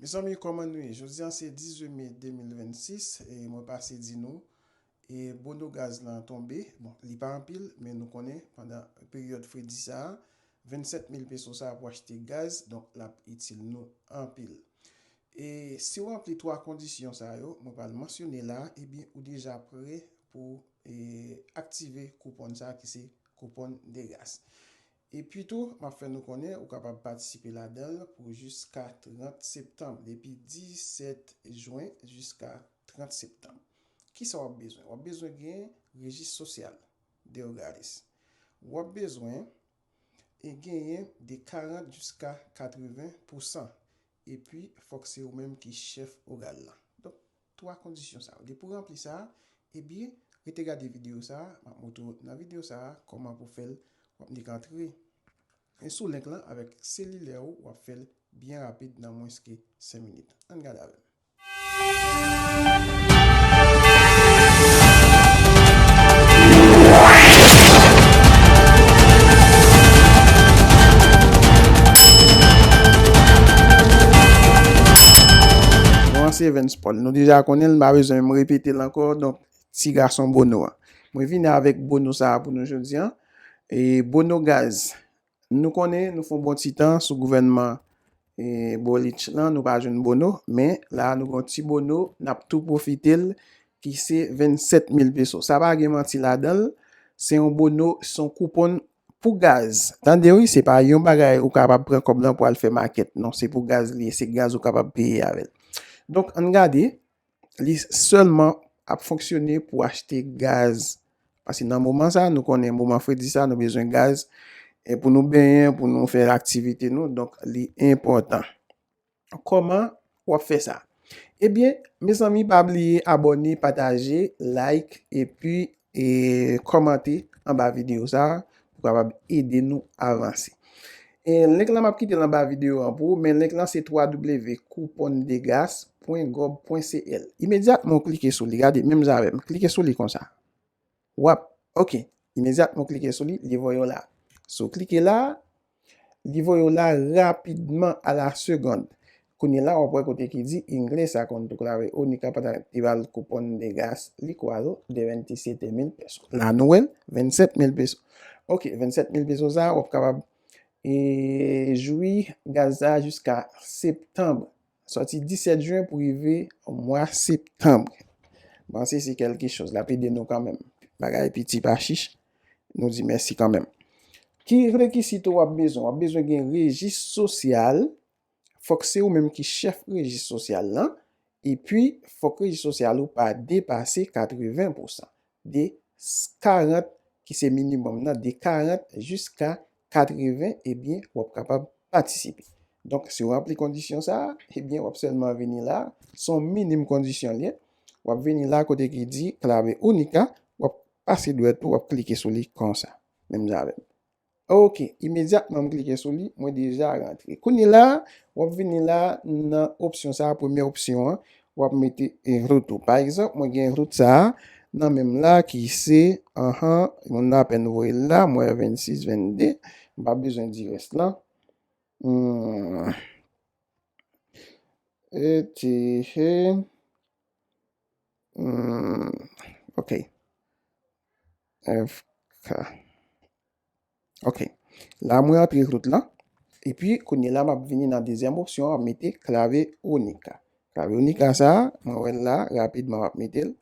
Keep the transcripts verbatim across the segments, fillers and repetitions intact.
Mezanmi, kòman nou ye? Jodi a se dizuit me de mil vennsis, e mwen pase di nou, e bono gaz lan tonbe. Bon, li pa anpil, men nou konnen pandan peryòd fredi sa a, vennsèt mil peso sa a pou achte gaz, donk l ap itil nou anpil. E si w ranpli twa kondisyon sa yo, mwen pral mansyone la, ebyen ou deja prè pou, e, aktive koupòn sa a ki se koupòn de gaz. Epi tou, m ap fè nou konnen ou kapab patisipe ladan l pou jiska trant septanm, depi disèt jen jiska trant septanm. Kisa w ap bezwen? W ap bezwen gen rejis sosyal, Derogatis. W ap bezwen, e, genyen de karant jiska katreven pousan. Epi, fòk se ou menm ki chèf ogad lan. Donk, twa kondisyon sa yo. Depi w ranpli sa, ebyen, rete gade videyo sa a, m ap montre w nan videyo sa a kòman pou fè l, w ap nik antre sou link lan avèk selilè ou, w ap fè l byen rapid nan mwens ke senk minit. Ann gade avè m. Bon, se Evens Paul. Nou deja konnen l, m pa bezwen m repete l ankò. Donk, ti gason bono a. Mwen vini avèk bono sa a pou nou jodi a. E bono gaz. Nou konnen nou fè yon bon ti tan sou gouvènman, e, Boric lan, nou pa jwenn bono, men la a nou gen yon ti bono, n ap tou pwofite l, ki se vennsèt mil peso. Sa pa gen manti ladan l, se yon bono, se yon koupòn pou gaz. Tande wi, se pa yon bagay ou kapab pran kòb lan pou al fè makèt. Non, se pou gaz li ye, se gaz ou kapab peye avè l. Donk, ann gade, li sèlman ap fonksyone pou achte gaz. Paske nan moman sa, nou konnen moman fredi sa, nou bezwen gaz, e pou nou benyen, pou nou fè aktivite nou, donk li enpòtan. Kòman w ap fè sa? Ebyen, mezanmi, pa bliye abòne, pataje, like, epi, e, kòmante anba videyo sa, pou kapab ede nou avanse. E link lan m ap kite l anba videyo an pou ou, men link lan se twa w w w coupon de gaz pwen gov pwen c l. Imedyatman w klike sou li, gade, menm jan avè m, klike sou li konsa. W ap, ok, imedyatman w klike sou li, li voye w la. Si w klike la, li voye w la rapidman, a la segonn. Kounye la, w ap wè kote ki di inglesa kontu clave única para activar cupón de gas licuado de veintisiete mil pesos. La nou wè l, vennsèt mil peso. Ok, vennsèt mil peso sa, w ap kapab, e, jwi gaz sa jiska septanm. Sòti disèt jen pou rive mwa septanm. M panse se kèlke choz. L ap ede nou kanmenm. Bagay piti pa chich. Nou di mèsi kanmenm. Ki rekizito w ap bezwen? W ap bezwen gen rejis sosyal. Fòk se ou menm ki chèf rejis sosyal lan. Epi, fòk rejis sosyal ou pa depase katreven pousan. De karant, ki se minimòm nan, de karant jiska katreven, ebyen, w ap kapab patisipe. Donk, si w ranpli kondisyon sa a, ebyen, w ap sèlman vini la, se yon minim kondisyon li ye. W ap vini la kote ki di clave única, w ap pase dwèt ou, w ap klike sou li konsa. Menm jan avè m. Ok, imedyatman m klike sou li, mwen deja rantre. Kounye la, w ap vini la nan opsyon sa a, premye opsyon an, w ap mete, e, rout ou. Pa egzanp, mwen gen rout sa a nan men m la ki se, anhan, moun nan apèn voye l la, mwen vennsis, vennde, m pa bezwen di rès lan. Hmm. E ti, he. Hmm, ok. F K. Ok. La, mwen antre rout lan. Epi, kounye la, m ap vini nan dezyèm opsyon an, mete clave única. Clave única sa, mwen wè l la, rapidman, m ap mete l.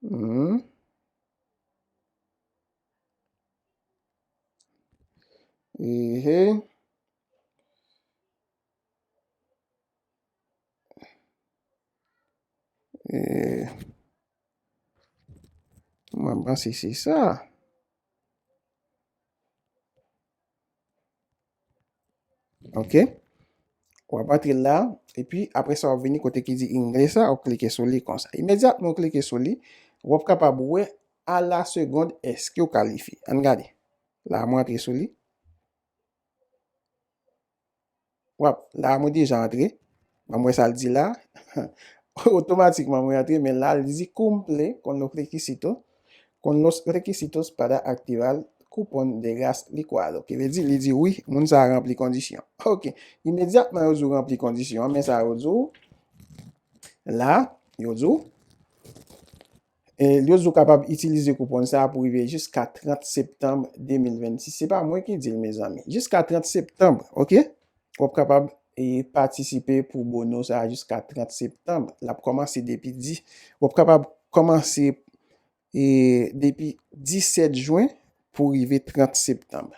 Hmm. Ehe. E, mwen panse se sa. Ok. W ap antre la, epi apre sa, w ap vini kote ki di inglesa, w ap klike sou li konsa. Imedyatman w klike sou li, w ap kapab wè a la segonn èske w kalifye. Ann gade. La, mwen antre sou li. W ap, la, mwen deja antre. Ban m wè sa l di la. Otomatikman, mwen antre, men la, li di cumple con los requisitos, con los requisitos para activar cupón de gas licuado. Ki vle di, li di wi, moun sa a ranpli kondisyon. Ok. Imedyatman yo di w ranpli kondisyon an, men sa yo di w la, yo di w, e, yo di w kapab itilize koupon sa a pou rive jiska trant septanm de mil vennsis. Se pa mwen ki di l, mezanmi. Jiska trant septanm, ok? W ap kapab, e, patisipe pou bono sa a jiska trant septanm. L ap kòmanse depi dis, w ap kapab kòmanse, e, depi disèt jen pou rive trant septanm.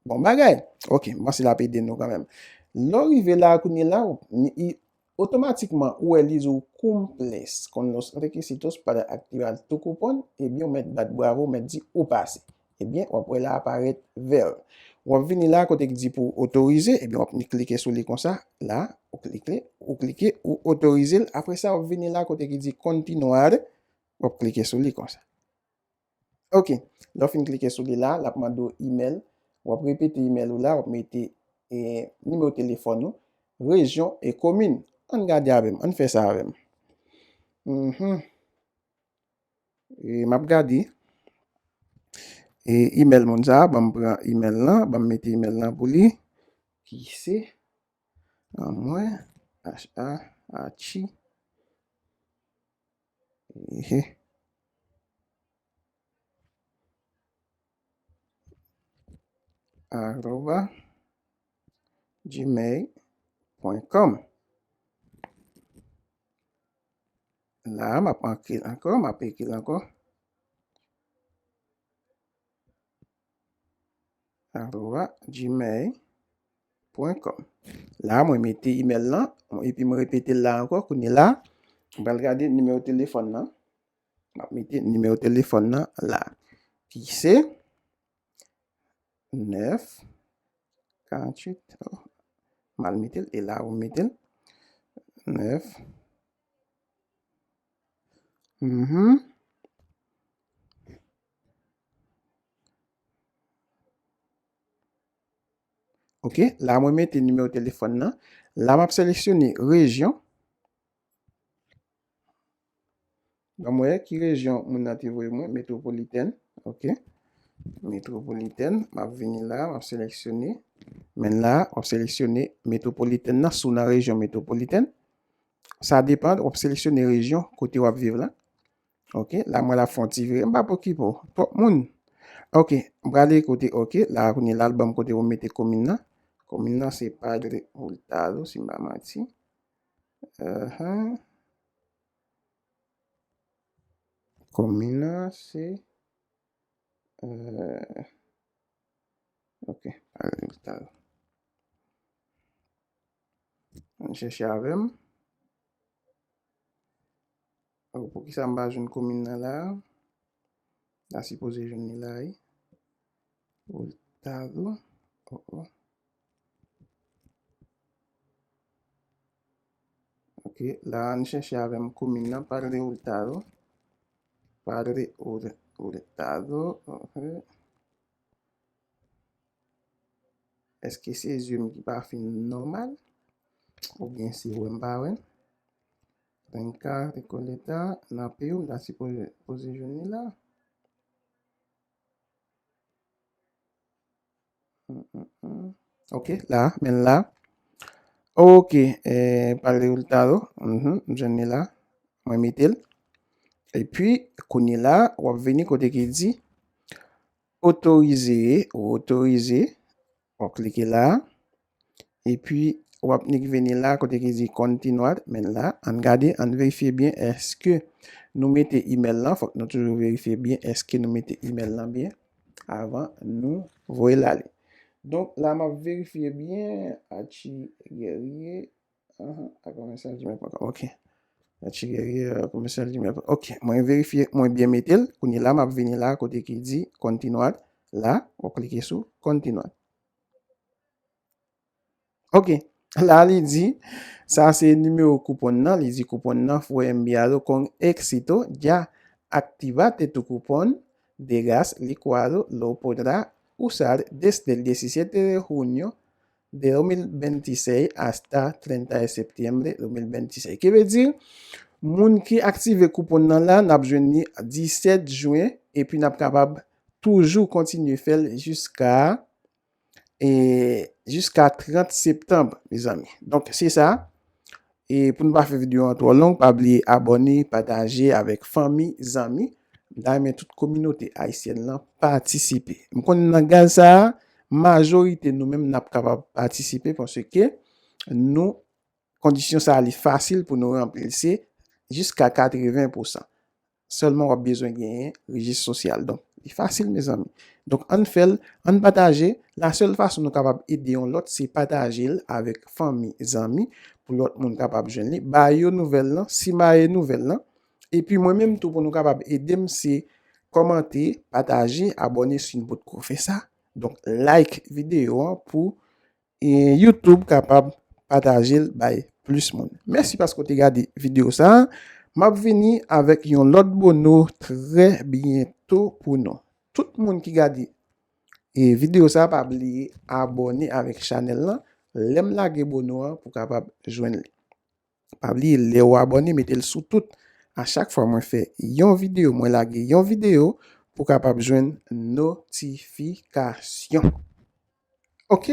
Bon bagay. Ok, m panse l ap ede nou kanmenm. Lè w rive la, kounye la, w, ni, i, otomatikman, ou wè li di w cumples con los requisitos para activar tu cupón, ebyen, w mèt bat bravo, w mèt di ou pase. Ebyen, w ap wè la aparèt vè. W ap vini la kote ki di pou otorize, ebyen, w ap ni klike sou li konsa, la, ou klike, ou klike, ou otorize l. Apre sa, w ap vini la kote ki di continuar, w ap klike sou li konsa. Ok, lè w fin klike sou li la, l ap mande w imèl, w ap repete imèl ou la, w ap mete, e, nimewo telefòn ou, rejyon e komin. Ann gade avè m, ann fè sa avè m. Mhm. E m ap gade. E imèl moun sa a, ban m pran imèl lan, ban m mete imèl lan pou li, ki se an mwen, H A H I, ehe, arroba gmail point com. La, m ap ekri l ankò, m ap ekri l ankò. Arroba gmail point com. La, mwen mete imèl lan, epi mwen repete l la ankò. Kounye la, m pral gade nimewo telefòn nan. M ap mete nimewo telefòn nan la. Ki se nèf karanntuit. Oh, mal mete l. E la, ou mete l. Nèf. Mhm. Ok, la mwen mete nimewo telefòn nan. La m ap seleksyone rejyon. Ban m wè ki rejyon moun nan te voye mwen, metwopolitèn. Ok. Metwopolitèn, m ap vini la, m ap seleksyone. Men la, w ap seleksyone metwopolitèn nan, si w nan rejyon metwopolitèn. Sa depann, w ap seleksyone rejyon kote w ap viv la. Ok, la mwen la fè yon ti vire, m pa p okipe w. Twòp moun. Ok, m prale kote, ok, la kounye la, l ban m kote pou m mete komin nan. Komin nan se Padre Hurtado, si m pa manti. Ahan. Komin nan se, euh, ok, Padre Hurtado. Ann chèche avè m. Oh, poukisa m pa jwenn komin nan la? M ta sipoze jwenn li la, wi. Hurtado. Oh, oh. Ok, la, ann chèche avè m komin nan, Padre Hurtado. Padre Hur-, Hurtado. Ok. Èske se zye m ki pa fin nòmal? Oubyen se wè m pa wè? Renka Recoleta, nan peyi w, m ta sipoze, poze jwenn li la. Mm, mm, mm. Ok, la, men la. Ok, eh, Padre Hurtado, mhm, m jwenn li la. Mwen mete l. Epi, kounye la, w ap vini kote ki di otorize, ou otorize, w ap klike la. Epi, w ap nik vini la, kote ki di continuar, men la, ann gade, ann verifye byen, èske nou mete imèl lan, fòk nou toujou verifye byen, èske nou mete imèl lan byen, avan nou voye l ale. Donk, la, m ap verifye byen, Archie Guerrier, Ahan, a commercial gmail point com. Ok. Archie Guerrier, euh, commercial gmail point com. Ok, mwen verifye, mwen byen mete l. Kounye la, m ap vini la, kote ki di continuar. La, w ap klike sou continuar. Ok. La, li di, sa se nimewo koupon nan. Li di koupon nan fue enviado con éxito. Ya activaste tu cupón de gas licuado. Lo podrá usar desde el diecisiete de junio de dos mil veintiséis hasta treinta de septiembre dos mil veintiséis. Ki vle di, moun ki aktive koupon nan la, n ap jwenn li disèt jen, epi n ap kapab toujou kontinye fè l jiska e jiska trant septanm, mezanmi. Donk, se sa. E pou nou pa fè videyo an twò long, pa bliye abòne, pataje avèk fanmi, zanmi. M ta renmen tout kominote ayisyèn lan patisipe. M konnen nan gaz sa a, majorite nou menm n ap kapab patisipe paske nou kondisyon sa a li fasil pou nou ranpli l, se jiska katreven pousan. Sèlman w ap bezwen genyen rejis sosyal. Donk, li fasil, mezanmi. Donk, ann fè l, ann pataje. La sèl fason nou kapab ede yon lòt, se pataje l avèk fanmi, zanmi, pou lòt moun kapab jwenn li. Ba yo nouvèl lan, simaye nouvèl lan. Epi mwen menm tou, pou nou kapab ede m, se kòmante, pataje, abòne si n potko fè sa. Donk, like videyo an pou e YouTube kapab pataje l bay plis moun. Mèsi paske w te gade videyo sa a. M ap vini avèk yon lòt bono trè byento pou nou. Tout moun ki gade e videyo sa a, pa bliye abòne avèk chanèl lan. Lè m lage bono an, pou w kapab jwenn li. Pa bliye, lè w abòne, mete l sou tout. A chak fwa mwen fè yon videyo, mwen lage yon videyo, pou w kapab jwenn notifikasyon. Ok?